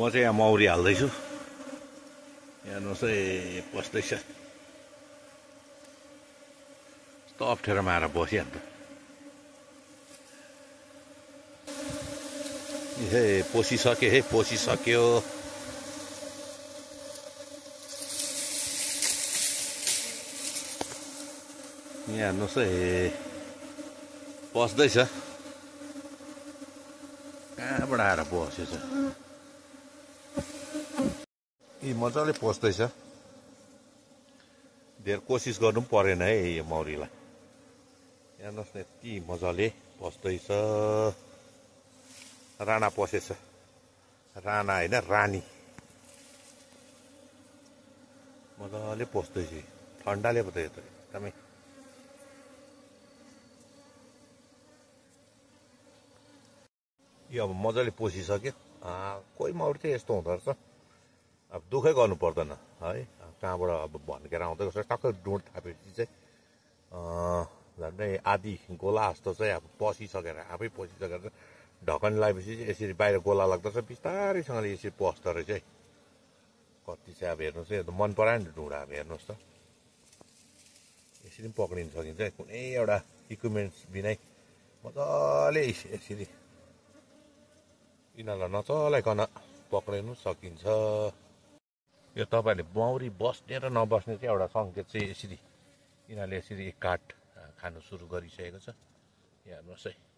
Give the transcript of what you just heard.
म चाहिँ यहाँ मौरी हाल्दैछु। हेर्नुहोस् है, पस्दैछ। कस्तो अप्ठ्यारोमा आएर बस्यो अन्त। हे पोसिसक्यो है, पोसिसक्यो। यहाँ हेर्नुहोस् है, पस्दैछ। कहाँबाट आएर बसेछ? यी मजाले पस्दैछ। धेर कोसिस गर्नु पनि परेन है यो मौरीलाई। हेर्नुहोस् न, यति मजाले पस्दैछ। राणा पसेछ। राणा होइन, रानी। मजाले पस्दैछ। ठन्डाले पो त यो त एकदमै। यो अब मजाले पसिसक्यो। कोही मौरी चाहिँ यस्तो हुँदो रहेछ, अब दुःखै गर्नु पर्दैन है। कहाँबाट अब भन्केर आउँदै गर्छ, टक्कै डोट थापेपछि चाहिँ झन्डै आधी गोला जस्तो चाहिँ अब पसिसकेर, आफै पसिसकेर ढकन लगाएपछि चाहिँ यसरी बाहिर गोला लाग्दो रहेछ, बिस्तारैसँगले यसरी पस्दो रहेछ है। कति चाहिँ अब हेर्नुहोस् है, मन परायो नि ढुँडा। अब हेर्नुहोस् त, यसरी पनि पक्रिन सकिन्छ, कुनै एउटा इक्विपमेन्ट्स बिनै मजाले यसरी यिनीहरूलाई नचलाइकन पक्रिनु सकिन्छ। यो तपाईँहरूले मौरी बस्ने र नबस्ने चाहिँ एउटा सङ्केत चाहिँ यसरी यिनीहरूले यसरी काट खानु सुरु गरिसकेको छ। हेर्नुहोस् है।